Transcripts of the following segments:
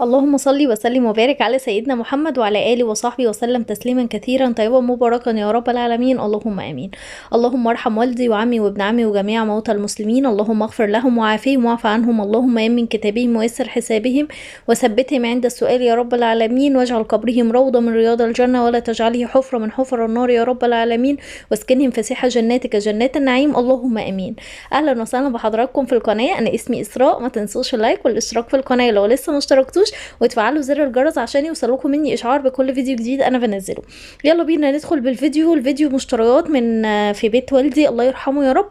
اللهم صل وسلم وبارك على سيدنا محمد وعلى آله وصحبه وسلم تسليما كثيرا طيبا مباركا يا رب العالمين، اللهم آمين. اللهم ارحم والدي وعمي وابن عمي وجميع موتى المسلمين، اللهم اغفر لهم وعافيهم واعف عنهم، اللهم يمن كتابهم ويسر حسابهم وثبتهم عند السؤال يا رب العالمين، واجعل قبرهم روضة من رياض الجنة ولا تجعله حفرة من حفر النار يا رب العالمين، واسكنهم فسيح جناتك جنات النعيم، اللهم آمين. أهلا وسهلا بحضراتكم في القناة، أنا اسمي إسراء. ما تنسوش ال like والاشتراك في القناة لو لسه ما اشتركتوش، وتفعلوا زر الجرس عشان يوصلكم مني اشعار بكل فيديو جديد انا بنزله. يلا بينا ندخل بالفيديو. الفيديو مشتريات من في بيت والدي الله يرحمه يا رب.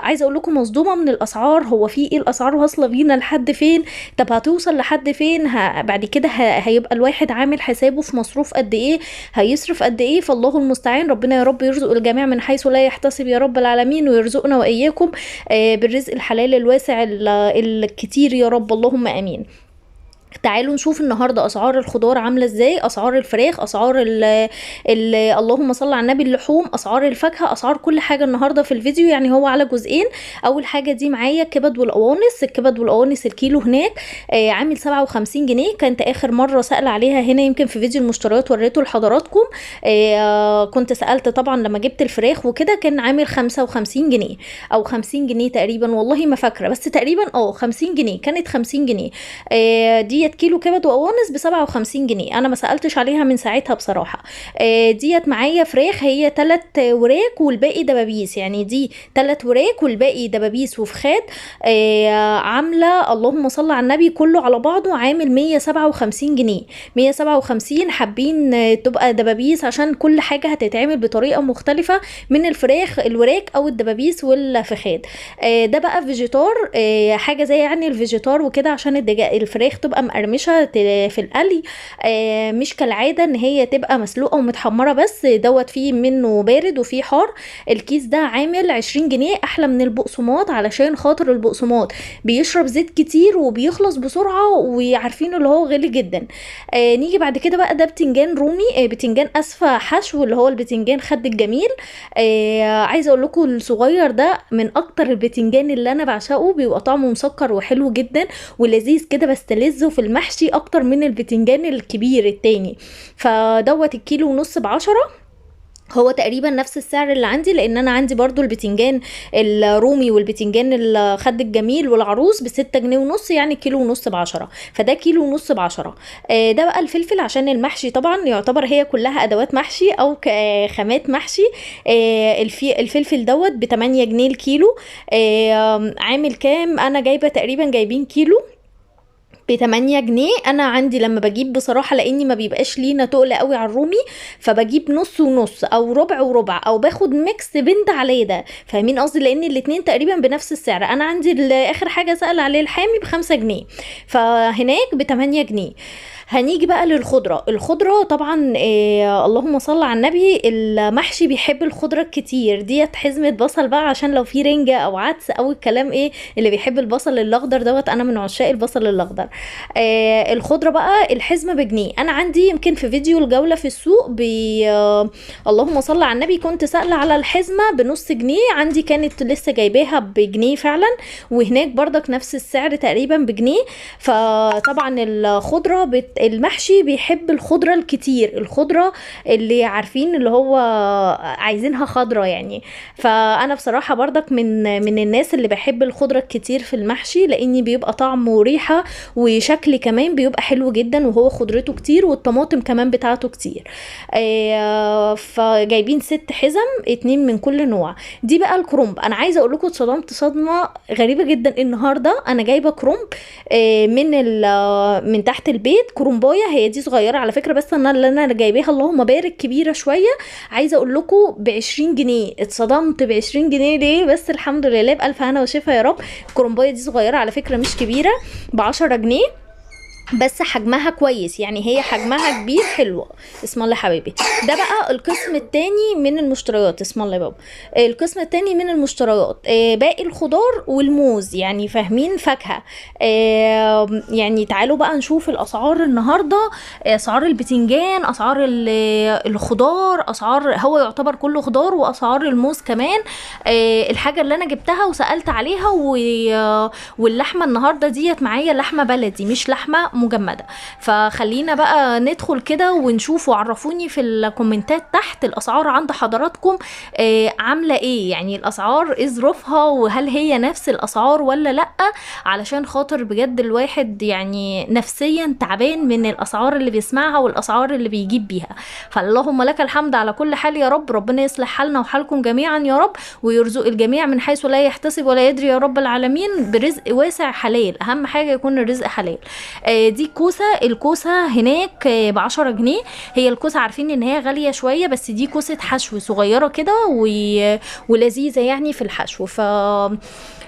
عايزه اقول لكم مصدومة من الاسعار. هو في ايه الاسعار واصله بينا لحد فين؟ طب هتوصل لحد فين؟ بعد كده هيبقى الواحد عامل حسابه في مصروف قد ايه، هيصرف قد ايه؟ فالله المستعان. ربنا يا رب يرزق الجميع من حيث لا يحتسب يا رب العالمين، ويرزقنا واياكم بالرزق الحلال الواسع الكتير يا رب، اللهم امين. تعالوا نشوف النهارده اسعار الخضار عامله ازاي، اسعار الفراخ، اسعار ال اللهم صل على النبي اللحوم، اسعار الفاكهة، اسعار كل حاجة النهارده في الفيديو. يعني هو على جزئين. اول حاجة دي معايا الكبد والقوانص. الكبد والقوانص الكيلو هناك عامل 57 جنيه. كانت اخر مرة سأل عليها هنا يمكن في فيديو المشتريات وريته لحضراتكم. كنت سالت طبعا لما جبت الفراخ وكده، كان عامل 55 جنيه او 50 جنيه تقريبا، والله ما فاكره، بس تقريبا 50 جنيه، كانت 50 جنيه. دي كيلو كبد وقوانص ب 57 جنيه. انا ما سالتش عليها من ساعتها بصراحة. ديت معايا فراخ، هي 3 وراك والباقي دبابيس، يعني دي 3 وراك والباقي دبابيس وفخاد. عامله اللهم صل على النبي كله على بعضه عامل 157 جنيه. 157. حابين تبقى دبابيس عشان كل حاجة هتتعمل بطريقة مختلفة من الفراخ الوراك او الدبابيس والفخاد. ده بقى فيجيتار، حاجة زي يعني الفيجيتار وكده، عشان الفراخ تبقى مقرمشه في القلي، مش كالعادة ان هي تبقى مسلوقة ومتحمره بس. دوت فيه منه بارد وفيه حار. الكيس ده عامل 20 جنيه، احلى من البقسماط علشان خاطر البقسماط بيشرب زيت كتير وبيخلص بسرعة، وعارفين اللي هو غالي جدا. نيجي بعد كده بقى، ده بتنجان رومي، بتنجان اسفه حشو، اللي هو البتنجان خد الجميل. عايزه اقول لكم الصغير ده من اكتر البتنجان اللي انا بعشقه، بيبقى طعمه مسكر وحلو جدا ولذيذ كده، بستلذه في المحشي اكتر من البتنجان الكبير التاني. فدوت الكيلو ونص ب10، هو تقريبا نفس السعر اللي عندي، لان انا عندي برضو البتنجان الرومي والبتنجان الخد الجميل والعروس ب6 جنيه ونص، يعني كيلو ونص ب10، فده كيلو ونص ب10. ده بقى الفلفل عشان المحشي، طبعا يعتبر هي كلها ادوات محشي او خامات محشي. الفلفل دوت ب8 جنيه الكيلو. عامل كام؟ انا جايبه تقريبا جايبين كيلو ب8 جنيه. انا عندي لما بجيب بصراحة، لاني ما بيبقاش لينا تقل قوي على الرومي، فبجيب نص ونص او ربع وربع، او باخد mix بنت عليه ده، فاهمين قصدي؟ لان الاتنين تقريبا بنفس السعر. انا عندي اخر حاجة سأل عليه الحامي ب5 جنيه، فهناك ب8 جنيه. هنيجي بقى للخضره. الخضرة طبعا اللهم صل على النبي، المحشي بيحب الخضرة الكتير. ديت حزمه بصل بقى عشان لو في رنجه او عدس او الكلام ايه اللي بيحب البصل الاخضر دوت، انا من عشاق البصل الاخضر. الخضرة بقى الحزمة بجنيه. انا عندي يمكن في فيديو الجولة في السوق اللهم صل على النبي كنت سائله على الحزمة بنص جنيه، عندي كانت لسه جايباها بجنيه فعلا، وهناك برضك نفس السعر تقريبا بجنيه. فطبعا الخضرة المحشي بيحب الخضرة الكتير، الخضرة اللي عارفين اللي هو عايزينها خضرة يعني. فانا بصراحة برضك من الناس اللي بحب الخضرة الكتير في المحشي، لاني بيبقى طعمه وريحة وشكل كمان بيبقى حلو جدا، وهو خضرته كتير والطماطم كمان بتاعته كتير. فجايبين 6 حزم، 2 من كل نوع. دي بقى الكرنب. انا عايزة اقول لكم اتصدمت صدمة غريبة جدا النهاردة. انا جايبة كرنب من تحت البيت، كرنبايه، هي دي صغيرة على فكرة، بس انا اللي انا جايباها اللهم بارك كبيرة شوية. عايزه اقول لكم ب20 جنيه. اتصدمت ب20 جنيه ليه؟ بس الحمد لله بالف هنا وشفا يا رب. الكرنبايه دي صغيرة على فكرة مش كبيرة، ب10 جنيه، بس حجمها كويس، يعني هي حجمها كبير حلو. اسم الله حبيبي. ده بقى القسم الثاني من المشتريات. اسم الله يا بابا. القسم الثاني من المشتريات باقي الخضار والموز، يعني فاهمين، فاكهة. يعني تعالوا بقى نشوف الاسعار النهارده. اسعار البتنجان، اسعار الخضار، اسعار هو يعتبر كله خضار، واسعار الموز كمان. الحاجة اللي انا جبتها وسالت عليها واللحمة النهارده ديت معايا لحمه بلدي مش لحمه مجمده. فخلينا بقى ندخل كده ونشوف، وعرفوني في الكومنتات تحت الاسعار عند حضراتكم عامله ايه، يعني الاسعار ايه ظروفها، وهل هي نفس الاسعار ولا لا، علشان خاطر بجد الواحد يعني نفسيا تعبان من الاسعار اللي بيسمعها والاسعار اللي بيجيب بيها. فاللهم لك الحمد على كل حال يا رب، ربنا يصلح حالنا وحالكم جميعا يا رب، ويرزق الجميع من حيث لا يحتسب ولا يدري يا رب العالمين برزق واسع حلال، اهم حاجة يكون الرزق حلال. دي كوسة، الكوسه هناك ب10 جنيه. هي الكوسه عارفين ان هي غالية شوية، بس دي كوسة حشو صغيرة كده ولذيذه يعني في الحشو.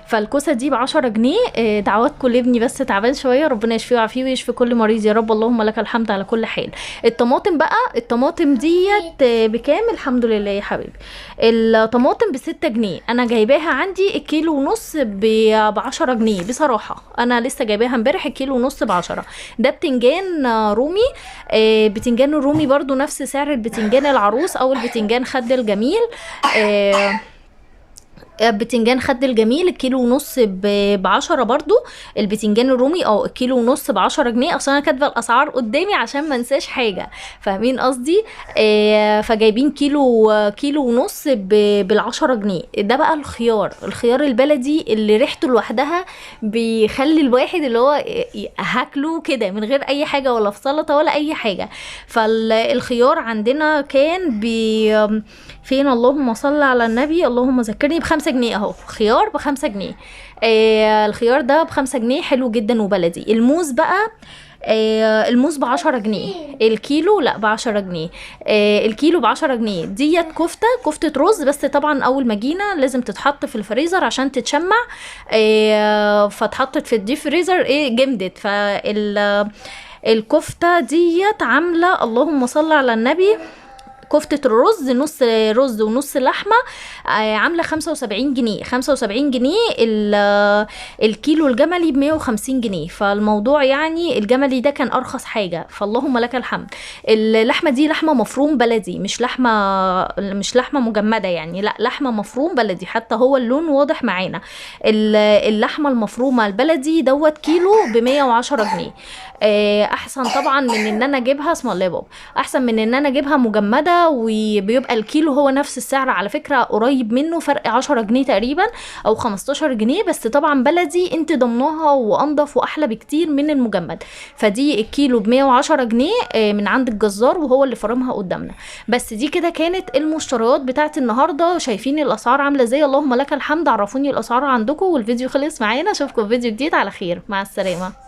فالكوسه دي ب10 جنيه. دعواتكم لابني بس تعبان شوية، ربنا يشفيه ويعافيه ويشفي كل مريض يا رب، اللهم لك الحمد على كل حال. الطماطم بقى، الطماطم ديت بكام؟ الحمد لله يا حبيبي، الطماطم ب6 جنيه. انا جايباها عندي الكيلو ونص ب10 جنيه، بصراحة انا لسه جايباها امبارح الكيلو ونص ب10. ده بتنجان رومي، بتنجان الرومي برضو نفس سعر البتنجان العروس او البتنجان خد الجميل. بتنجان خد الجميل الكيلو ونص ب10 برضو. البتنجان الرومي الكيلو ونص ب10 جنيه. اصلا انا كاتبه الاسعار قدامي عشان ما انساش حاجة، فاهمين قصدي؟ فجايبين كيلو ونص بال10 جنيه. ده بقى الخيار، الخيار البلدي اللي ريحته لوحدها بيخلي الواحد اللي هو هاكله كده من غير اي حاجة، ولا في سلطة ولا اي حاجة. فالخيار عندنا كان فين؟ اللهم صل على النبي، اللهم ذكرني، ب5 جنيه اهو، خيار ب5 جنيه. الخيار ده ب5 جنيه، حلو جدا وبلدي. الموز بقى، الموز ب10 جنيه الكيلو، لا ب10 جنيه، الكيلو ب10 جنيه. ديت كفتة رز، بس طبعا اول ما جينا لازم تتحط في الفريزر عشان تتشمع، فاتحطت في ال deep freezer، جمدت. فالكفتة ديت عاملة، اللهم صل على النبي، كفتة الرز نص رز ونص لحمة، عاملة 75 جنيه. 75 جنيه الكيلو الجملي ب150 جنيه. فالموضوع يعني الجملي ده كان ارخص حاجة، فاللهم لك الحمد. اللحمة دي لحمة مفروم بلدي، مش لحمة مجمدة يعني، لا لحمة مفروم بلدي، حتى هو اللون واضح معانا. اللحمة المفرومة البلدي دوت كيلو ب110 جنيه. احسن طبعا من ان انا اجيبها، اسم الله يا بابا، احسن من ان انا اجيبها مجمدة، وبيبقى الكيلو هو نفس السعر على فكرة، قريب منه، فرق 10 جنيه تقريبا او 15 جنيه، بس طبعا بلدي انت ضمناها وانضف واحلى بكتير من المجمد. فدي الكيلو ب110 جنيه من عند الجزار، وهو اللي فرمها قدامنا. بس دي كده كانت المشتريات بتاعت النهارده. شايفين الاسعار عامله ازاي؟ اللهم لك الحمد. عرفوني الاسعار عندكم. والفيديو خلص معانا، اشوفكم في فيديو جديد على خير، مع السلامة.